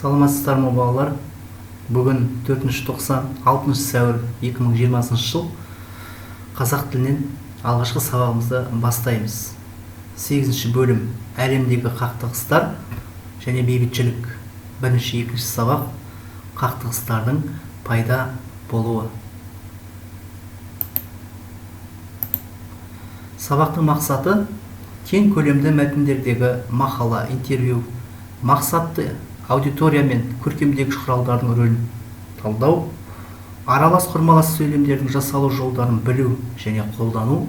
Саламатсыздар ма, балалар? Бүгін 4-90, 6 сәуір 2020 жыл. Қазақ тілінен алғашқы сабағымызды бастаймыз. 8 бөлім әлемдегі қақтығыстар және бейбітшілік. Бірінші, екінші сабақ қақтығыстардың пайда болуы. Сабақтың мақсаты кең көлемді мәтіндердегі мақала, интервью, мақсатты аудитория мен көркемдегіш құралдардың рөлін талдау, аралас құрмалас сөйлемдердің жасалу жолдарын білу және қолдану,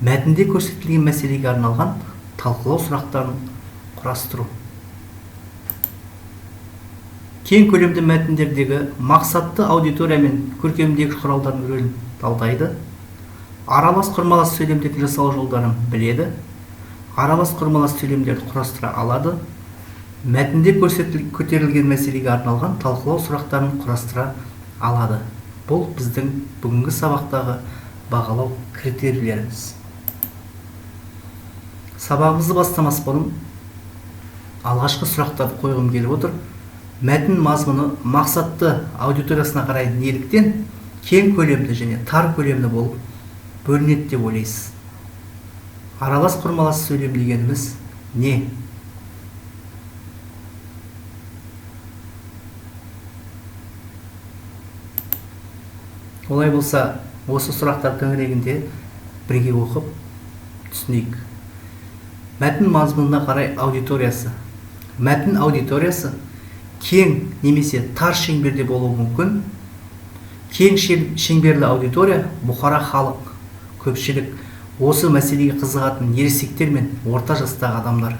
мәтінде көрсетілген мәселеге арналған талқылау сұрақтарын құрастыру. Кең көлемді мәтіндердегі мақсатты аудитория мен көркемдегіш құралдардың рөлін талдайды, аралас құрмалас сөйлемдердің жасалу жолдарын біледі, аралас құрмалас сөйлемдерді құрастыра алады, мәтінде көтерілген мәселеге арналған талқылау сұрақтарын құрастыра алады. Бұл біздің бүгінгі сабақтағы бағалау критерийлеріміз. Сабағымызды бастамас бұрын алғашқы сұрақтарды қойғым келіп отыр. Мәтін мазмұны мақсатты аудиториясына қарай неліктен кең көлемді және тар көлемді болып бөлінеді деп ойлайсыз? Аралас құрмалас сөйлем дегеніміз не? Олай болса, осы сұрақтар төңірегінде бірге оқып түсінейік. Мәтін мазмұнына қарай аудиториясы. Мәтін аудиториясы кең немесе тар шеңберде болуы мүмкін. Кең шеңберлі аудитория бұқара халық, көпшілік, осы мәселеге қызығатын ересектер мен орта жастағы адамдар.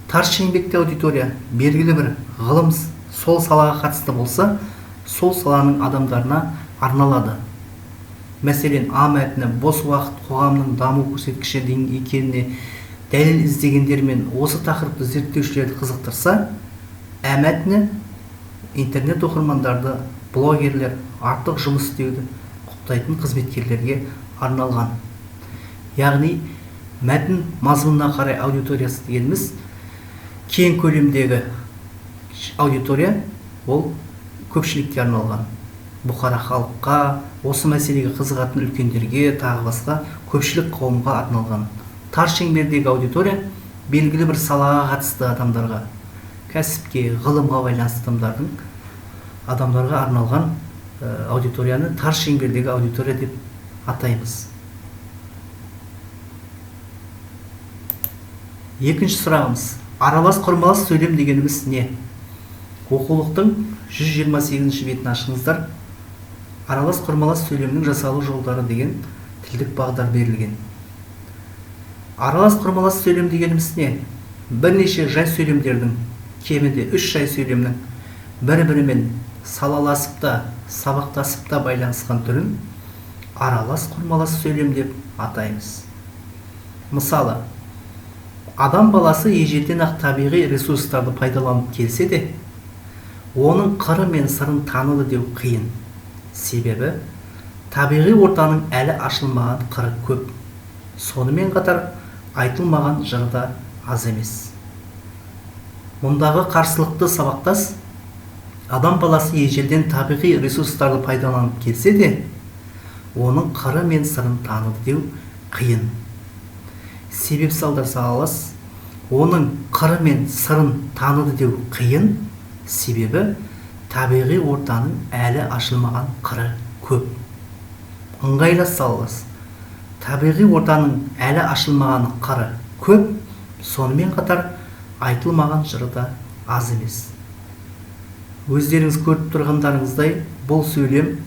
Тар шеңбекті аудитория белгілі бір ғылым сол салаға қатысты болса, сол саланың адамдарына арналады. Мәселен, А мәтіні бос уақыт қоғамның даму көрсеткіші екеніне дәлел іздегендер мен осы тақырыпты зерттеушілерді қызықтырса, Ә мәтіні интернет оқырмандарды, блогерлер, артық жұмыс істеуді құптайтын қызметкерлерге арналған. Яғни, мәтін мазмұнына қарай аудиториясы дегеніміз кең көлемдегі аудитория, ол көпшілікке арналған. Бұқара халыққа, осы мәселеге қызығатын үлкендерге, тағы басқа көпшілік қауымға арналған. Тар шеңбердегі аудитория белгілі бір салаға қатысты адамдарға, кәсіпке, ғылымға байланысты адамдарға арналған аудиторияны тар шеңбердегі аудитория деп атаймыз. Екінші сұрағымыз, аралас құрмалас сөйлем дегеніміз не? Оқулықтың 128 бетін ашыңыздар. Аралас құрмалас сөйлемнің жасалу жолдары деген тілдік бағдар берілген. Аралас құрмалас сөйлем дегеніміз не? Бірнеше жай сөйлемдердің, кемінде 3 жай сөйлемнің бір-бірімен салаласып та, сабақтасып та байланысқан түрін аралас құрмалас сөйлем деп атаймыз. Мысалы, адам баласы ежелден-ақ табиғи ресурстарды пайдаланып келсе де, оның қыры мен сырын таныды деу қиын. Себебі табиғи ортаның әлі ашылмаған қыры көп. Сонымен қатар айтылмаған жыры да аз емес. Мұндағы қарсылықты сабақтас адам баласы ежелден табиғи ресурстарды пайдаланып келсе де, оның қыры мен сырын таныды деу қиын. Себеп салдар салалас, оның қыры мен сырын таныды деу қиын, себебі табиғи ортаның әлі ашылмаған қыры көп. Ыңғайлас салалас, табиғи ортаның әлі ашылмаған қыры көп, сонымен қатар айтылмаған жыры да аз емес. Өздеріңіз көріп тұрғандарыңыздай, бұл сөйлем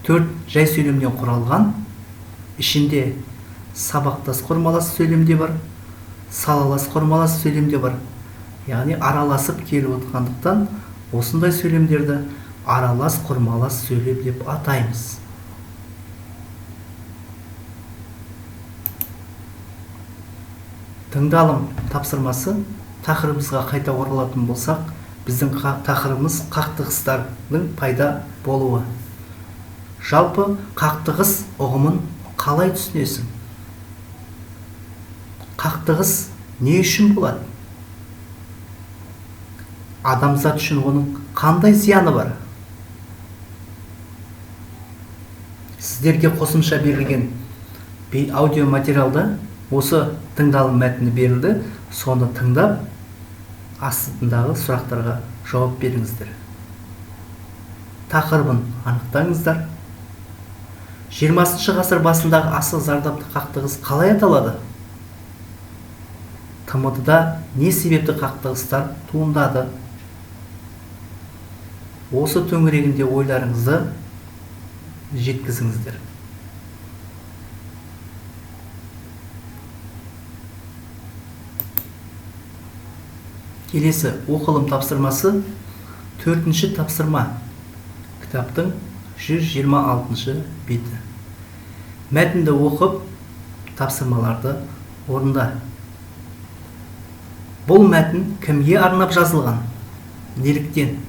4 жай сөйлемнен құралған. Ішінде сабақтас құрмалас сөйлем де бар, салалас құрмалас сөйлем де бар. Яғни араласып келіп отырғандықтан осындай сөйлемдерді аралас құрмалас сөйлем деп атаймыз. Тыңдалым тапсырмасы. Тақырыбымызға қайта оралатын болсақ, біздің тақырыбымыз қақтығыстардың пайда болуы. Жалпы қақтығыс ұғымын қалай түсінесің? Қақтығыс не үшін болады? Адамзат үшін оның қандай зияны бар? Сіздерге қосымша берілген аудиоматериалда осы тыңдалым мәтіні берілді. Соны тыңдап, астындағы сұрақтарға жауап беріңіздер. Тақырыбын анықтаңыздар. 20 ғасыр басындағы аса зардапты қақтығыс қалай аталады? ТМД-да не себепті қақтығыстар туындады? Осы төңірегінде ойларыңызды жеткізіңіздер. Келесі оқылым тапсырмасы, 4-ші тапсырма, кітаптың 126 беті. Мәтінді оқып, тапсырмаларды орында. Бұл мәтін кімге арнап жазылған? Неліктен?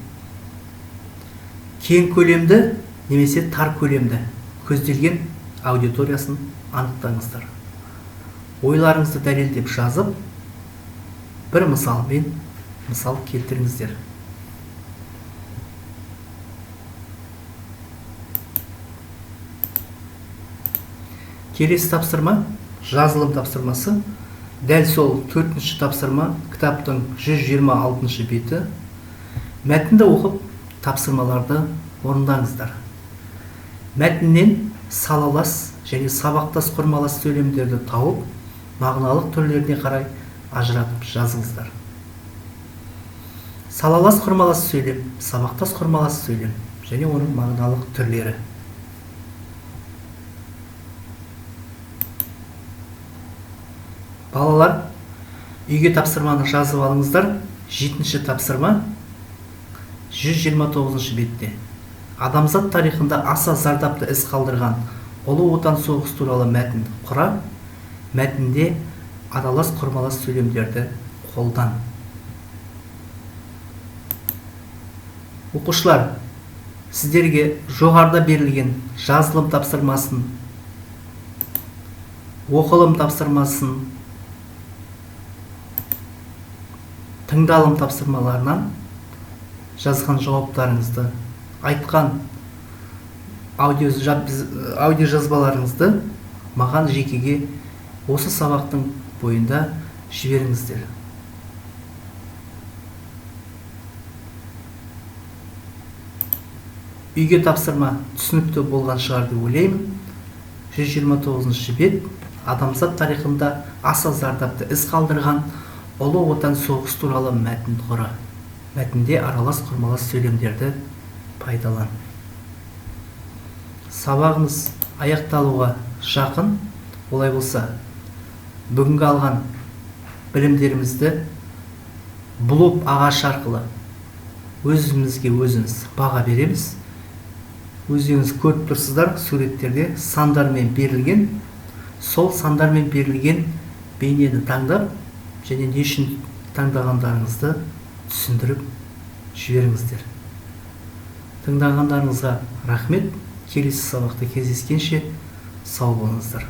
Кең көлемді немесе тар көлемді көзделген аудиториясын анықтаңыздар. Ойларыңызды дәлелдеп жазып, бір мысалмен мысал келтіріңіздер. Келесі тапсырма, жазылым тапсырмасы. Дәл сол 4-ші тапсырма, кітаптың 126 беті. Мәтінді оқып, тапсырмаларды орындаңыздар. Мәтіннен салалас және сабақтас құрмалас сөйлемдерді тауып, мағыналық түрлеріне қарай ажыратып жазыңыздар. Салалас құрмалас сөйлем, сабақтас құрмалас сөйлем және оның мағыналық түрлері. Балалар, үйге тапсырманы жазып алыңыздар. 7-ші тапсырма 129 бетте. Адамзат тарихында аса зардапты із қалдырған Ұлы Отан соғысы туралы мәтін құра, мәтінде аралас құрмалас сөйлемдерді қолдан. Оқушылар, сіздерге жоғарыда берілген жазылым тапсырмасын, оқылым тапсырмасын, тыңдалым тапсырмаларынан жазған жауаптарыңызды, айтқан аудио жазбаларыңызды маған жекеге осы сабақтың бойында жіберіңіздер. Үйге тапсырма түсінікті болған шығар деп ойлаймын. 129 бет, адамзат тарихында аса зардапты із қалдырған Ұлы Отан соғысы туралы мәтін құра. Мәтінде аралас құрмалас сөйлемдерді пайдалан. Сабағымыз аяқталуға жақын. Олай болса, бүгінгі алған білімдерімізді блок ағаш арқылы өзімізге өзіміз баға береміз. Өздеріңіз көріп тұрсыздар, суреттерде сандармен берілген, сол сандармен берілген бейнені таңдап және не үшін таңдағандарыңызды түсіндіріп жіберіңіздер. Тыңдағандарыңызға рахмет. Келесі сабақта кездескенше сау болыңыздар.